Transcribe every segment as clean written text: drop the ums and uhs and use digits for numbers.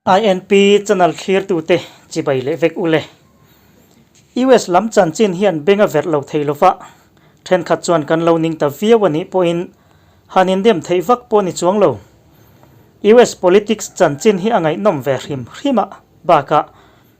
INP channel thlirtute chibai leh vek ule. US lam chanchin hian beng a verh lo thei lova, thenkhat chuan kan lo ning ta viau a nih pawhin han indem theih vak pawh ni chuang lo. US politics chanchin hi a ngaihnawm ve hrim hrim a, bakah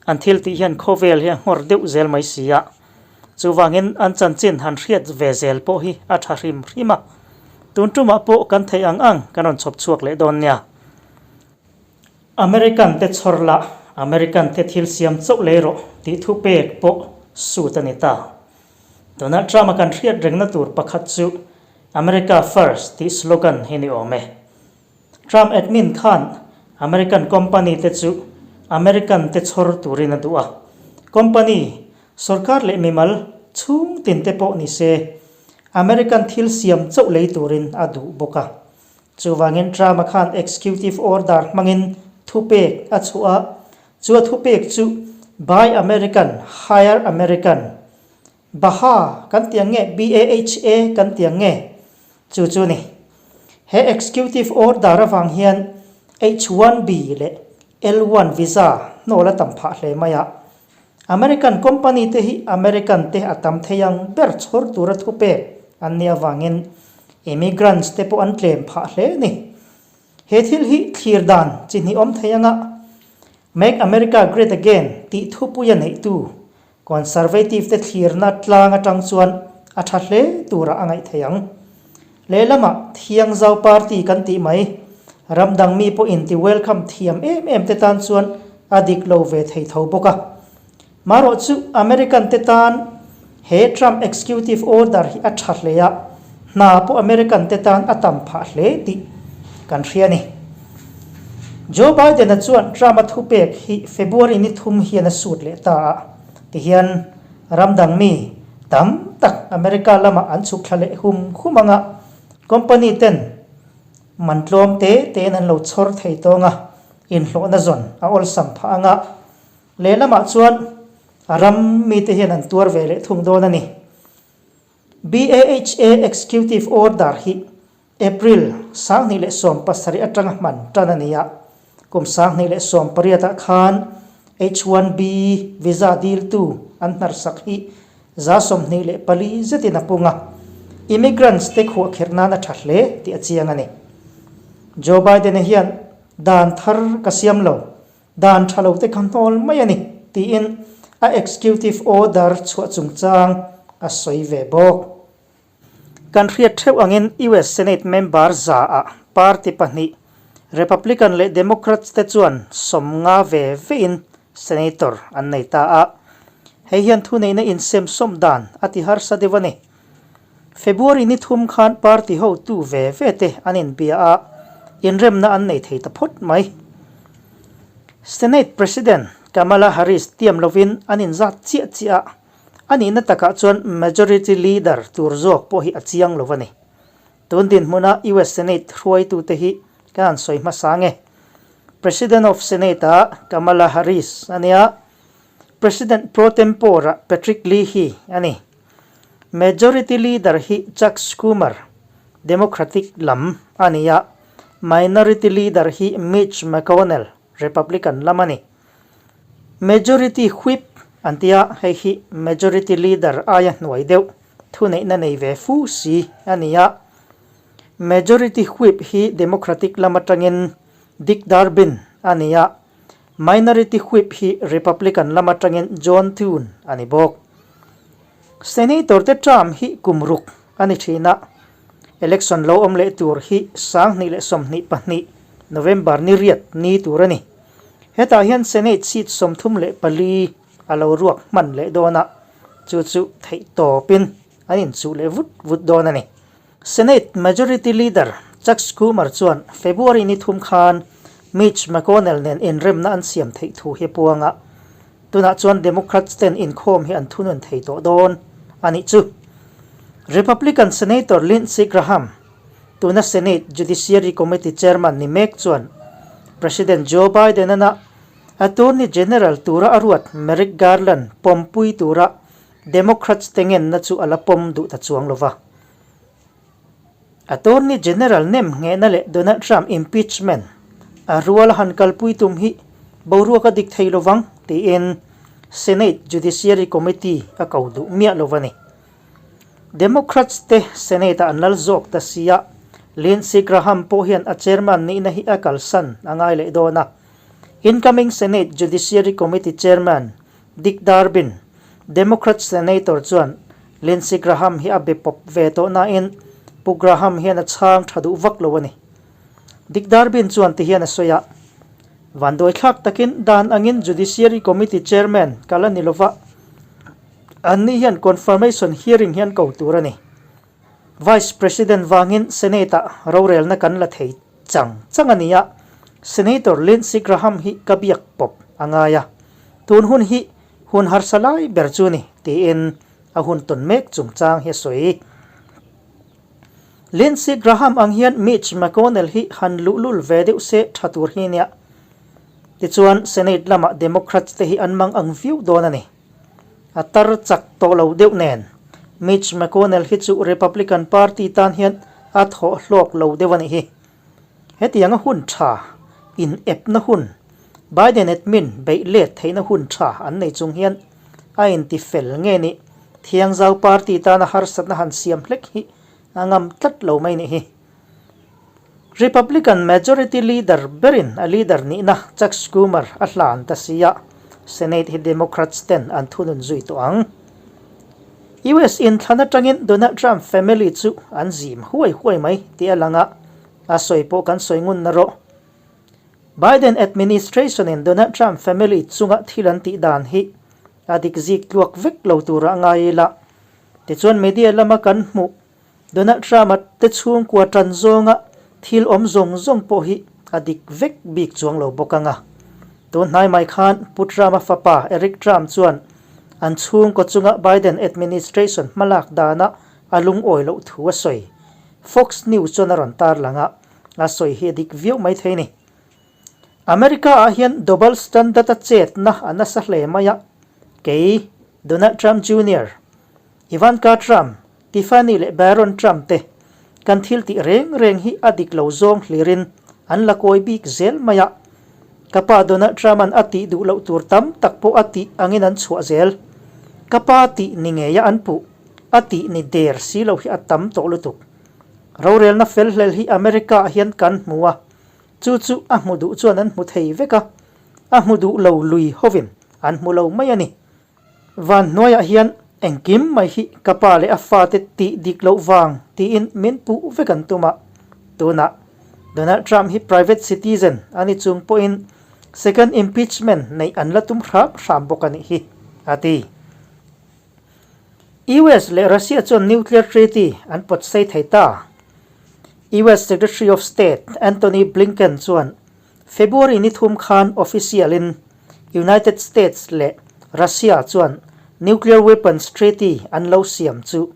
an thil tih hian khawvel hi a nghawr deuh zel mai si a. Chuvangin an chanchin han hriat ve zel pawh hi a tha hrim hrim a, tun tumah pawh kan theih ang ang kan rawn chhawp chhuak leh dawn nia. American te chhawr lah American te thil siam chauh lei rawh tih thu pek pawh sut a ni ta. Donald Trump a kan hriat rengna tur pakhat chu America First tih slogan hi ni awm e. Trump admin khan American company te chu American te chhawr turin a duh a. Company, sorkar leh mimal chhung tin te pawh ni se American thil siam chauh lei turin a duh bawk a. Chuvangin Trump-a khan executive order hmangin thupek a chhuah a, chu a thupek chu Buy American, Hire American, BAHA kan ti ang nge, BAHA kan ti ang nge, chu chu a ni. He executive order avang hian H-1B leh L-1 visa hnawl a tam phah hle mai a. American company te hi American te a tam thei ang ber chhawr tura thupek an nih avangin immigrants te pawh an tlem phah hle a ni. He thil hi thlir dan chi hnih awm thei anga Make America Great Again tih thupuia neihtu Conservative te thlirna tlang atang chuan a tha hle turah a ngaih thei ang. Lehlamah Thiangzau Party kan tih mai, ram dang mi pawh inti welcome thiam em em te tan chuan a dik lo ve thei tho bawk a. Marawh chu American te tan he Trump executive order hi a tha hle a, hna pawh American te tan a tam phah hle tih kan hria a ni. Joe Biden-a chuan Trump-a thupek hi February ni thum hian a sut leh ta a, tihian ram dang mi tam tak America lamah an chhuk thla leh hum hum ang a, company ten man tlawm te tein an lo chhawr thei tawng a, inhlawhna zawn a awlsam phah ang a, lehlamah chuan a ram mite hian an tuar ve leh thung dawn a ni. BAHA Executive Order hi April 2017 atanga hman tan a ni a, kum 2018 ah khan H-1B visa diltu an hnarsak hi 24 zetin a pung a, immigrants te khuahkherh nan a tha hle tih a chiang a ni. Joe Biden-a hian dan thar ka siam lo, dan tha lo te kha hnawl mai a ni tiin a executive order chhuah chungchang a sawi ve bawk. Kan hriat theuh angin US Senate member za ah party pahnih, Republican leh Democrats te chuan sawmnga ve vein Senator an nei ta a. Hei hian thuneihna insemsawm dan a ti harsa deuh a ni. February ni thum khan party hotu ve ve te an inbia a, inremna an nei thei ta phawt mai. Senate President Kamala Harris tiam lovin an inzat chiah chiah a. A nihna takah chuan Majority Leader tur zawk pawh hi a chiang lo a ni. Tun dinhmuna US Senate hruaitute hi ka han sawi hmasa nge. President of Senate-ah Kamala Harris a nia, President Pro Tempore-ah Patrick Leahy a ni. Majority Leader hi Chuck Schumer, Democratic lam a ni a, Minority Leader hi Mitch McConnell, Republican lam a ni. Majority Whip an ti a, hei hi Majority Leader aia hnuai deuh thuneihna nei ve fu si a ni a. Majority Whip hi Democratic lam atangin Dick Durbin a ni a, Minority Whip hi Republican lam atangin John Thune a ni bawk. Senator te term hi kum ruk a ni thin a, election lo awm leh tur hi 2022 November ni riat ni tur a ni. Hetah hian Senate seat 34 a lo ruak hman leh dawn a, chu chu theih tawpin an inchuh leh vut vut dawn a ni. Senate Majority Leader Chuck Schumer chuan February ni thum khan Mitch McConnell nen inremna an siam theih thu hi a puang a, tunah chuan Democrats ten inkhawm hi an thunun thei tawh dawn a nih chu. Republican Senator Lindsey Graham, tuna Senate Judiciary Committee Chairman ni mek chuan President Joe Biden-ana Attorney General tura a ruat Merrick Garland pawmpui tura Democrats te ngenna chu a la pawm duh ta chuang lo va. Attorney General nem nghehna leh Donald Trump impeachment a ruala han kalpui tum hi. boruak a dik thei lovang tiin Senate Judiciary Committee a ko duh miah lo a ni. Democrats te Senate ah an lal zawk ta sia, Lindsey Graham pawh hian a chairman nihna hi a kalsan a ngai leh dawn a. Incoming Senate Judiciary Committee Chairman Dick Durbin, Democrat Senator chuan Lindsey Graham hi a be pawp ve tawh nain Pu Graham hian a chhang tha duh vak lo a ni. Dick Durbin chuan ti hian a sawi a, Vanduaithlak takin dan angin Judiciary Committee Chairman ka la ni lova, anni hian confirmation hearing hi an ko tur a ni. Vice President vangin Senate-ah rorelna kan la thei chang chang a ni a, Senator Lindsey Graham hi ka biak pawp a ngai a, tun hun hi hun harsa lai ber chu ni, tiin a hun tawn mek chungchang hi a sawi. Lindsey Graham ang hian Mitch McConnell hi han luhlul ve deuh se tha tur hi nia. Tichuan Senate lamah Democrats te hi an mang ang viau dawn a ni. A tar chak tawh lo deuh nen Mitch McConnell hi chu Republican Party tan hian a thawh hlawk lo deuh a nih hi. Hetianga hun tha, in epna hun, Biden admin beih let theihna hun tha an nei chung hian a inti fel nge nih Thiangzau party tana harsatna han siam hlek hi a ngam tlat lo mai nih hi. Republican majority leader berin a leader nihna Chuck Schumer a hlan ta si a, Senate hi Democrats ten an thunun zui tawh ang. US inthlan atangin Donald Trump family chu an zim huai huai mai tih a lang a, a sawi pawh kan sawi ngun na rawh. Biden administration in Donald Trump family chunga thil an tih dan hi a dik zik tluak vek lo turah ngai ila. Tichuan media lama kan hmuh Donald Trump-a te chhungkua tan zawnga thil awm zawng zawng pawh hi a dik vek bik chuang lo bawk ang a. Tun hnai mai khan Pu Trump-a fapa Eric Trump chuan an chhungkaw chunga Biden administration hmalak dana a lungawi loh thu a sawi. Fox News chuan a rawn tarlang a, a sawi hi a dik viau mai thei a ni. America-ah hian double standard-a chetna a nasa hle mai a, kei Donald Trump Junior, Ivanka Trump, Tiffany leh Barron Trump te kan thil tih reng reng hi a dik lo zawng hlirin an la kawi bik zel mai a. Ka pa Donald Trump-a'n a tih duh loh tur tam tak pawh a tih angin an chhuah zel. Ka pa tih ni ngeia an puh, a tih ni der si lo hi a tam tawh lutuk. Rorelna fel hlel hi America-ah hian kan hmu a, chu chu a hmu duh chuan an hmu thei vek a, a hmu duh lo lui hovin an hmu lo mai a ni. Van hnuaiah hian engkim mai hi ka pa leh a fate tih dik loh vang tiin min puh vek an tum a. Tunah Donald Trump hi private citizen a ni chung pawhin second impeachment neih an la tum hram hram bawk a nih hi, a ti. US leh Russia chuan nuclear treaty an pawt sei thei ta. US Secretary of State Antony Blinken chuan February ni thum khan official in United States leh Russia chuan nuclear weapons treaty an lo siam chu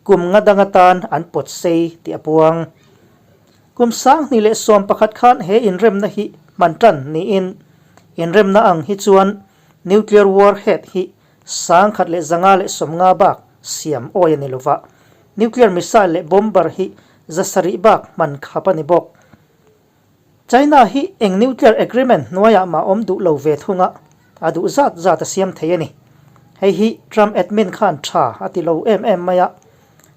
kum nga dang atan an pawt sei tih a puang. Kum 2011 khan he inremna hi hman tan niin inremna ang hi chuan nuclear warhead hi 1150 bak siam awi a ni lova, nuclear missile leh bomber hi 700 bak hman khap a ni bawk. China hi eng nuclear agreement hnuaiah mah awm duh lo ve thung a, a duh zat zat a siam thei a ni. Hei hi Trump admin khan tha a ti lo em em mai a,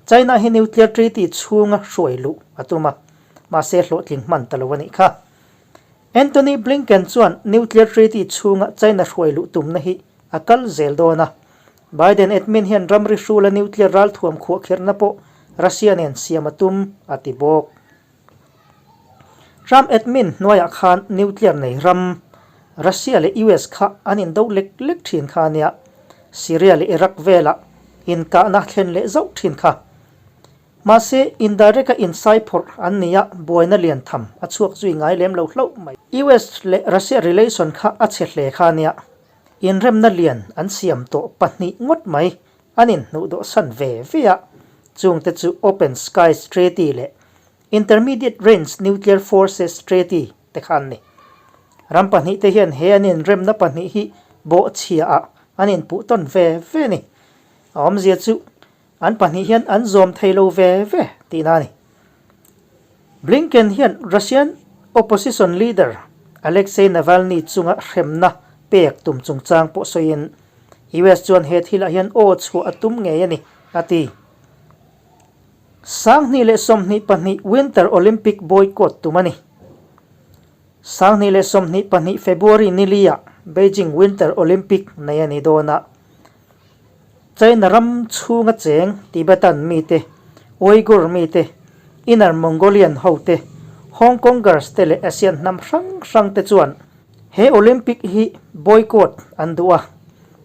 China hi nuclear treaty chhunga hruai luh a tum a, mahse hlawhtling hman ta lo a nih kha. Antony Blinken chuan nuclear treaty chhunga China hruai luh tumna hi a kal zel dawn a, Biden admin hian ramri hrula nuclear ralthuam khuahkhirhna pawh Russia nen siam a tum a ti bawk. Trump admin hnuaiah khan nuclear nei ram Russia leh US kha an indo lek lek thin kha ania, Syria leh Iraq velah inkahna thlen leh zauh thin kha. Mahse, indirect a insai phawrh an nia buaina lian tham a chhuak zui ngai lem lo hlauh mai. US leh Russia relation kha a chhe hle kha ania, inremna lian an siam tawh pahnih ngawt mai An inhnuhdawhsan ve ve a, chungte chu Open Skies Treaty leh Intermediate Range Nuclear Forces Treaty te kha an ni. Ram pahnihte hian he an inremna pahnih hi bawhchhiaah an inpuh tawn ve ve a ni. A awmzia chu an pahnih hian an zawm thei lo ve ve tihna a ni. Blinken hian Russian opposition leader. Alexei Navalny chunga hremna pek tum chungchang pawh sawiin US chuan he thilah hian aw chhuah a tum ngei a ni, a ti. 2022 Winter Olympic boycott tum a ni. 2022 February niliah Beijing Winter Olympic nei a ni dawn a. China ram chhunga cheng Tibetan mite, Uighur mite, Inner Mongolian hote, Hong Kongers te leh Asian hnam hrang hrang te chuan he Olympic hi boycott an duh a,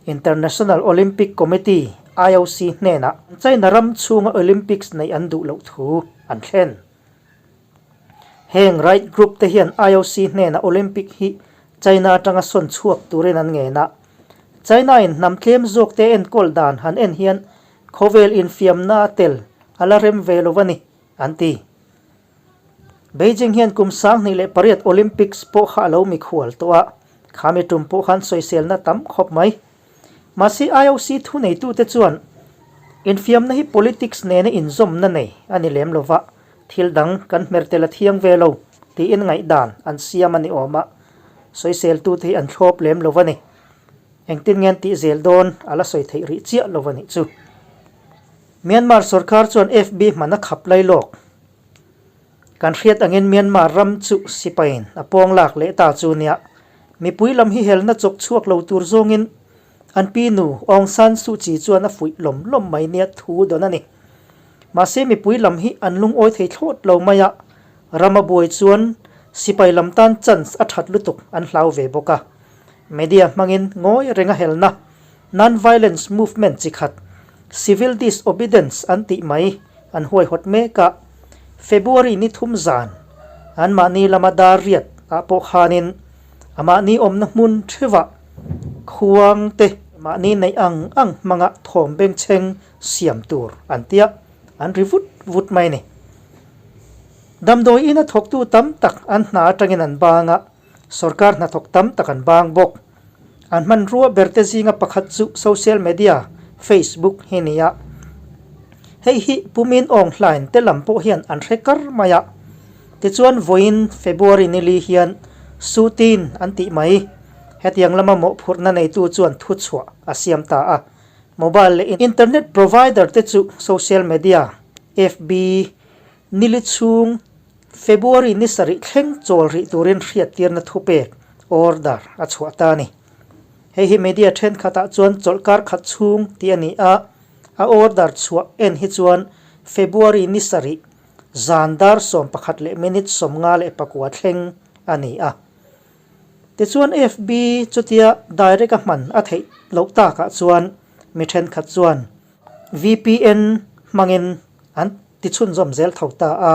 International Olympic Committee, IOC, hnenah China ram chhunga Olympics neih an duh loh thu an thlen. Heng right group te hian IOC hnenah Olympic hi China atanga sawn chhuak turin an ngen a. China in hnam tlem zawk te enkawl dan han en hian khawvel infiamna a tel a la rem ve lo a ni, an ti. Beijing hian kum 2008 Olympics pawh kha a lo mikhual tawh a, khami tum pawh khan sawiselna tam khawp mai. Mahse IOC thuneitute chuan infiamna hi politics nena inzawmna nei a ni lem lova, thil dang kan hmer tel a thiang ve lo tiin ngaihdan an siam a ni awm a, sawiseltute hi an thlawp lem lo a ni. Engtin nge an tih zel dawn a la sawi theih rih chiah lo a nih chu. Myanmar sorkar chuan FB hman a khap lai lawk. Kan hriat angin Myanmar ram chu sipaiin a pawng lak leh ta chu nia. Mipui lam hi helna chawk chhuak lo tur zawngin an pi nu Aung San Suu Kyi chuan a fuih lawm lawm mai nia thu dawn a ni. Mahse mipui lam hi an lungawi thei thlawt lo mai a, ram a buai chuan sipai lam tan chance a that lutuk an hlau ve bawk a. Media hmangin ngawi renga helna Non-violence movement chi khat, civil disobedience an tih mai an huaihawt mek a, February ni thum zan anmahni lama dar riat ah pawh khanin a mahni awmna hmun theuhah khuang te mahni neih ang ang hmanga thawm bengchheng siam tur an tia an ri vut vut mai a ni. Damdawi ina thawktu tam tak an hna atangin an bang a, Sorkar hnathawk tam tak an bang bawk. An hmanrua berte zinga pakhat chu social media, Facebook, hi ni a. Hei hi Pumin Aung Hlain te lam pawh hian an hre kar mai a. Tichuan vawiin February nili hian Su Tin an tih mai. Hetiang lama mawhphurhna neitu chuan thuchhuah a siam ta a. Mobile leh internet provider te chu social media, FB, nili chhung, February ni sarih thleng chawl rih turin hriattirna thupek, order, a chhuah ta a ni. Hei hi media thenkhatah chuan chawlhkar khat chhung tih a ni a, a order chhuah en hi chuan February ni sarih zan dar 11 leh minute 54 thleng a ni a. Tichuan FB chutia direct a hman a theih loh takah chuan mi thenkhat chuan VPN hmangin an ti chhunzawm zel tho ta a,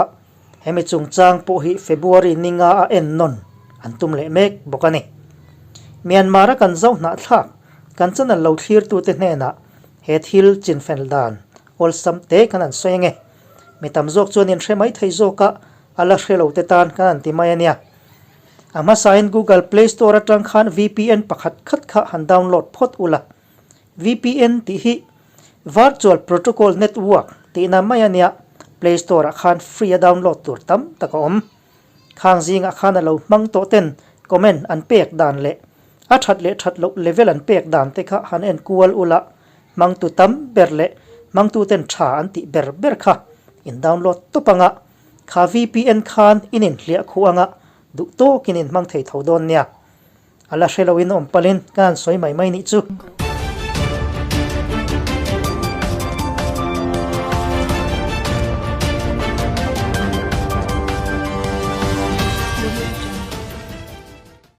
hemi chungchang pawh hi February ni nga a en nawn an tum leh mek bawk a ni. Myanmar a kan zo hnahthlak kan channel lo thlirtute hnenah he thil chinfel dan awlsam te kan han sawi ange. Mi tam zawk chuan in hre mai thei zawk a, a la hre lo te tan kan han ti mai a nia. A hmasain Google Play Store atang khan VPN pakhat khat kha han download phawt ula. VPN tih hi Virtual Protocol Network tihna mai a nia, Play Store ah khan free a download tur tam tak a awm. Khang zingah khan a lo hmang tawh ten comment an pek dan leh a that leh that loh level an pek dan te kha han en kual ula, hmangtu tam ber leh hmangtu ten tha an tih ber ber kha in download tawp anga, kha VPN khan in inhliah khuh anga duh tawkin in hmang thei tho dawn nia. A la hre loin awm palin ka han sawi mai mai nih chu.